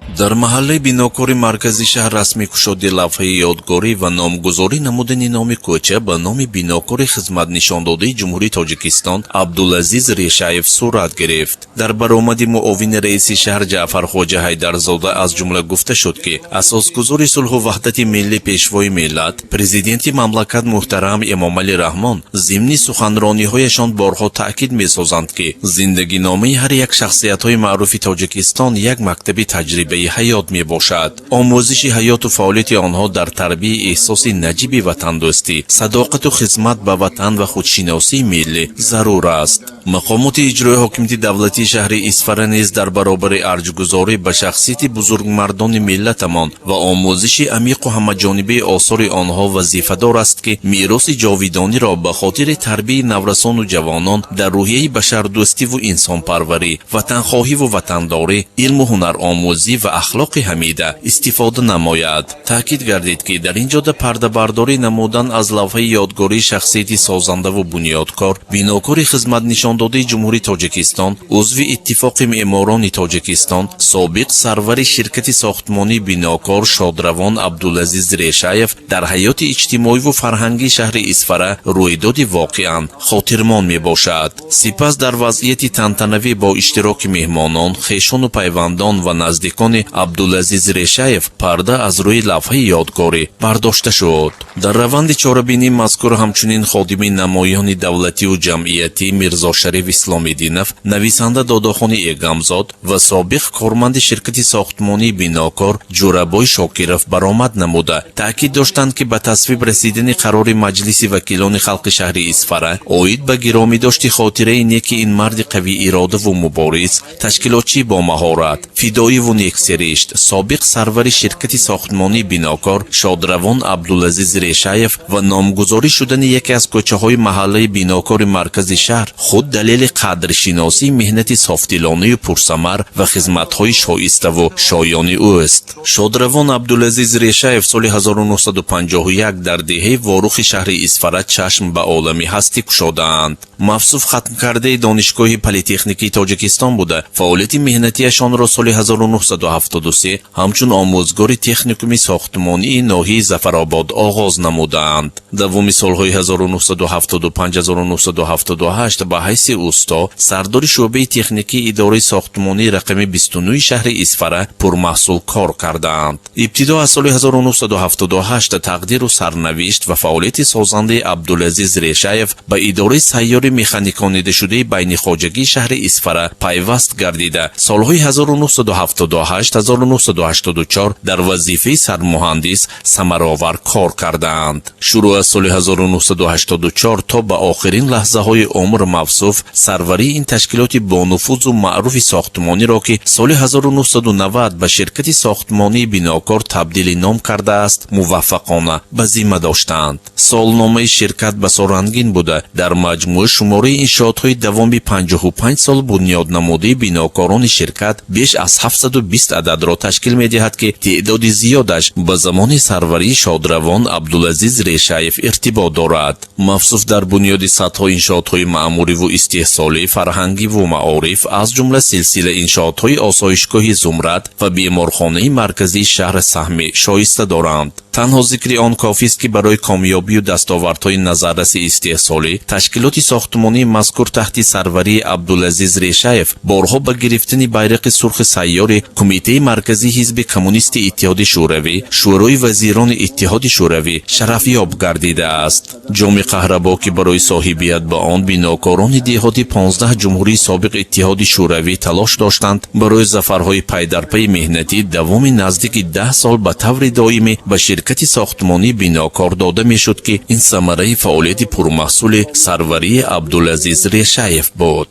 Дар маҳаллаи Бинокори маркази шаҳр расми кушоди лавҳаи ёдгорӣ ва номгузорӣ намудани номи кӯча ба номи бинокори хизматнишондодаи Ҷумҳурии Тоҷикистон Абдулазиз Решаев сурат гирифт. Дар баромади муовини раиси шаҳр Ҷаъфархоҷа Ҳайдарзода аз ҷумла гуфта шуд, ки асосгузори сулҳу ваҳдати миллӣ, Пешвои миллат, Президенти мамлакат муҳтарам Эмомалӣ Раҳмон зимни суханрониҳояшон борҳо таъкид месозанд, ки зиндагиномаи ҳар як шахсиятҳои маъруфи Тоҷикистон як мактаби таҷрибаи ҳаёт мебошад. Омӯзиши ҳаёту фаъолияти онҳо дар тарбияи эҳсоси наҷиби ватандӯстӣ, садоқату хизмат ба ватан ва худшиносии миллӣ зарур аст. Мақомоти иҷрои ҳокимияти давлатии шаҳри Исфара низ дар баробари арҷгузорӣ ба шахсияти бузургмардони миллатамон ва омӯзиши амиқу ҳамаҷонибаи осори онҳо вазифадор аст, ки мероси ҷовидониро ба хотири тарбияи наврасону ҷавонон дар рӯҳияи башардӯстиву инсонпарварӣ, ватанхоҳиву ватандорӣ, илму ҳунаромӯзӣ ва ахлоқи ҳамида истифода намояд. Таъкид гардид, ки дар ин ҷода пардабардорӣ намудан аз лавҳаи ёдгории шахсияти созандаву бунёдкор, бинокори хизматнишондодаи Ҷумҳурии Тоҷикистон, узви Иттифоқи меъморони Тоҷикистон, собиқ сарвари ширкати сохтмонии «Бинокор» шодравон Абдулазиз Решаев дар ҳаёти иҷтимоиву фарҳангии шаҳри Исфара рӯйдоди воқеан хотирмон мебошад. Сипас дар вазъияти тантанавӣ бо иштироки меҳмонон, хешону пайвандон ва наздикони Абдулазиз Решаев парда аз рӯи лавҳаи ёдгорӣ бардошта шуд. Дар раванди чорабинии мазкур ҳамчунин ходими намоёни давлативу ҷамъиятӣ Мирзошариф Исломиддинов, нависанда Додохони Эгамзод ва собиқ корманди ширкати сохтмонии «Бинокор» Ҷурабой Шокиров баромад намуда, таъкид доштанд, ки ба тасвиб расидани қарори Маҷлиси вакилони халқи шаҳри Исфара оид ба гиромӣ дошти хотираи неки ин марди қавииродаву мубориз, ташкилотчии бомаҳорат, фидоиву нексиришт, собиқ сарвари ширкати сохтмонии «Бинокор» шодравон Абдулазиз Решаев ва номгузорӣ шудани яке аз кӯчаҳои маҳаллаи Бинокори маркази шаҳр худ далели қадршиносии меҳнати софдилонаю пурсамар ва хизматҳои шоиставу шоёни ӯст. Шодравон Абдулазиз Решаев соли 1951 дар деҳаи Ворухи шаҳри Исфара чашм ба олами ҳастӣ кушодаанд. Мавсуф хатмкардаи Донишгоҳи политехникии Тоҷикистон буда, фаъолияти меҳнатиашонро соли 1973 ҳамчун омӯзгори техникуми сохтмонии ноҳияи Зафаробод оғоз намудаанд. Давоми солҳои 1975-1978 ба ҳайси усто, сардори шӯъбаи техникии идораи сохтмонии рақами 29 шаҳри Исфара пурмаҳсул кор кардаанд. Ибтидо аз соли 1978 тақдиру сарнавишт ва фаъолияти созандаи Абдулазиз Решаев ба идораи сайёри механиконидашудаи байнихоҷагии шаҳри Исфара пайваст гардида, солҳои 1978-1984 дар вазифаи сармуҳандис самаровар кор кардаанд. Шурӯъ аз соли 1984 то ба охирин лаҳзаҳои умр мавсуф сарварии ин ташкилоти бонуфузу маъруфи сохтмониро, ки соли 1990 ба ширкати сохтмонии «Бинокор» табдили ном кардааст, муваффақона ба зимма доштаанд. Солномаи ширкат басо рангин буда, дар маҷмӯъ шумораи иншоотҳои давоми 55 сол бунёднамудаи бинокорони ширкат беш аз 720 ададро ташкил медиҳад, ки теъдоди зиёдаш ба замони сарварии шодравон Абдулазиз Решаев иртибот дорад. Мавсуф дар бунёди садҳо иншоотҳои маъмуриву истеҳсолӣ, фарҳангиву маориф, аз ҷумла силсила иншоотҳои осоишгоҳи «Зумрад» ва беморхонаи марказии шаҳр саҳми шоиста доранд. Танҳо зикри он кофист, ки барои комёбию дастовардҳои назарраси истеҳсолӣ ташкилоти сохтмонии мазкур таҳти сарварии Абдулазиз Решаев борҳо ба гирифтани байрақи сурхи сайёри Кумитаи Марказии Ҳизби Коммунисти Иттиҳоди Шӯравӣ, Шӯрои вазирони Иттиҳоди Шӯравӣ шарафёб гардидааст. Ҷоми қаҳрабо, ки барои соҳибият ба он бинокорони деҳоти 15 ҷумҳурии собиқ Иттиҳоди Шӯравӣ талош доштанд, барои зафарҳои пайдарпайи меҳнатӣ давоми наздики 10 сол ба таври доимӣ ба ширкати сохтмонии «Бинокор» дода мешуд, ки ин самараи фаъолияти пурмаҳсули сарварии Абдулазиз Решаев буд.